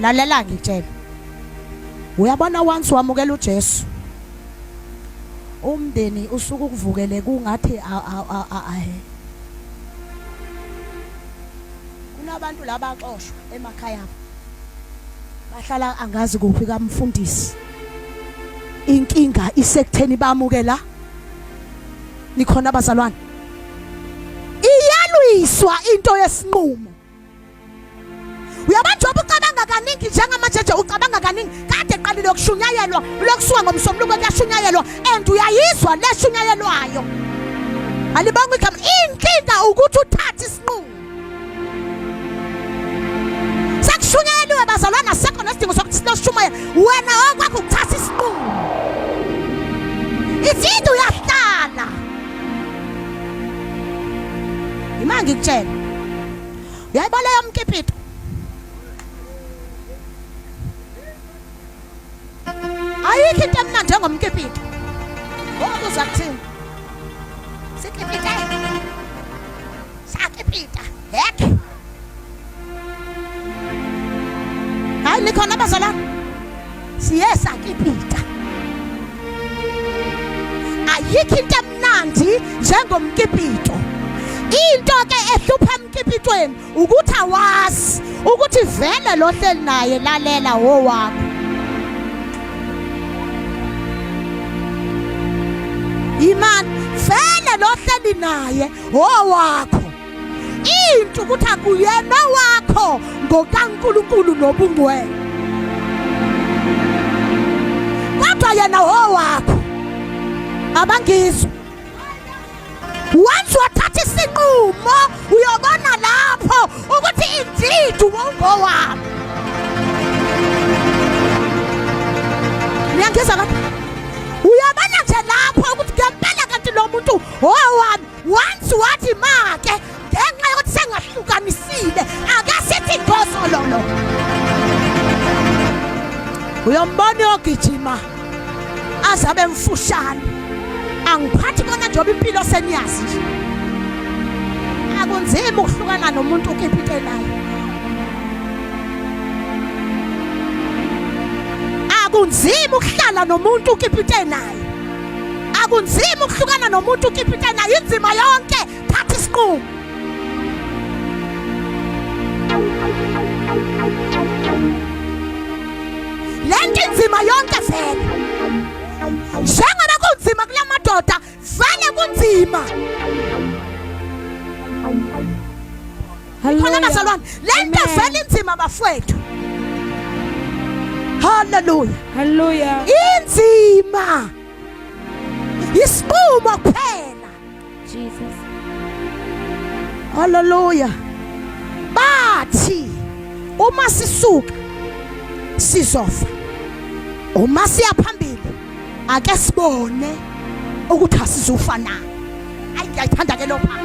Lalela ngitshela. Uyabona once wamukela uJesu umndeni usuke ukuvukele kungathi kunabantu laba axoshwa emakhaya abo bahlala angazi kuphi kamfundisi inkinga isekutheni bamukela nikhona abazalwane iyalwiswa into yesinqumo Uyabona njengoba ucabanga kaningi njengamanje nje ucabanga kaningi kade qalile ukushunyayelwa lokusuka ngomsombuluko kuyashunyayelwa and uyayizwa leshunyayelwayo. Alibonga igama inkinga ukuthi uthathe isinqumo. Sekushunyayeliwe bazalwana asekho nesidingo sokuthi siloshumayela wena okwakho ukuthatha isinqumo. Izinto uyahlala. Ima ngikutshela. Uyayibona leyo mkipito? Ayikho into emnandi njengomkipito. Ngoba kuthini? Sikipite. Sakipita. Hek. Hayi nikhona abazalwane. Siye sakipita. Ayikho into emnandi njengomkipito. Into ke ehlupha emkipitweni ukuthi awazi ukuthi vele lo hleli naye lalela wowakho. Imani vele lo hleli naye owakho. Into ukuthi akuyena wakho ngokaNkulunkulu nobungcwele. Kodwa yena owakho. Abangizwa. Once wathatha isinqumo uyobona lapho ukuthi indeed wawungowami. Niyangizwa kanti? Uyabona nje lapho ukuthi ngempela kanti lo muntu owami once wathi make ngenxa yokuthi sengahlukanisile ake sithi ngosololo. Uyombona uyogijima azabe mfushane angiphathi kona njengoba impilo seniyazi nje akunzima ukuhlukana nomuntu ukipite naye akunzima ukuhlala nomuntu ukipite naye akunzima ukuhlukana nomuntu ukipite naye inzima yonke thatha isinqumo lento inzima yonke vele njengoba kunzima kula madoda vele kunzima khona bazalwane lento vele inzima bafowethu haleluya haleluya inzima isinqumo kuphela Jesus. Hallelujah. Bathi uma sisuka sizofa. Uma siya phambili ake sibone ukuthi asizufa na. Ayi ngiyayithanda ke lo pha.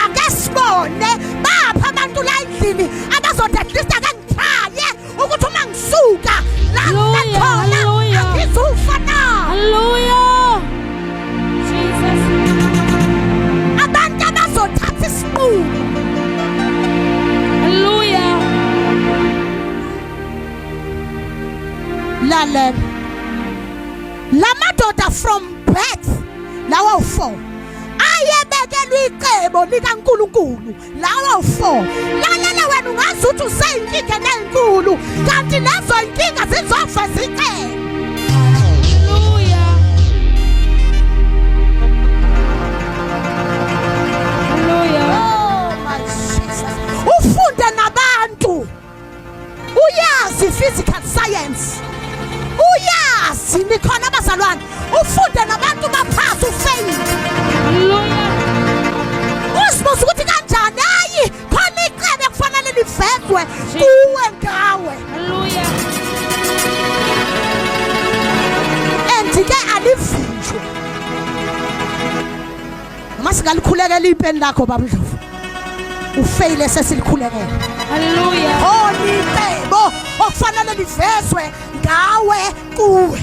Ake sibone bapha abantu la endlini abazothi at least ake ngithaye ukuthi uma ngisuka la ngikhona angizufa na haleluya Jesus abantu abazothatha isinqumo haleluya lalela lamadoda from birth lawa u4 ayebekelwe icebo likaNkuluNkulu lawo 4 lalela wena ungazi ukuthi useyinkinga nenkulu kanti lezo inkinga zizoveza icebo Oh, ufunde nabantu uyazi physical science uyazi nikhona abazalwane ufunde nabantu baphasi ufeyile uzibuza ukuthi kanjani hayi khona icebe kufanele livezwe kuwe ngawe and ke alivinjwe noma singalikhulekela impeni lakho baba Ndlovu ufeyile sesilikhulekela haleluya khona icebo okufanele livezwe ngawe kuwe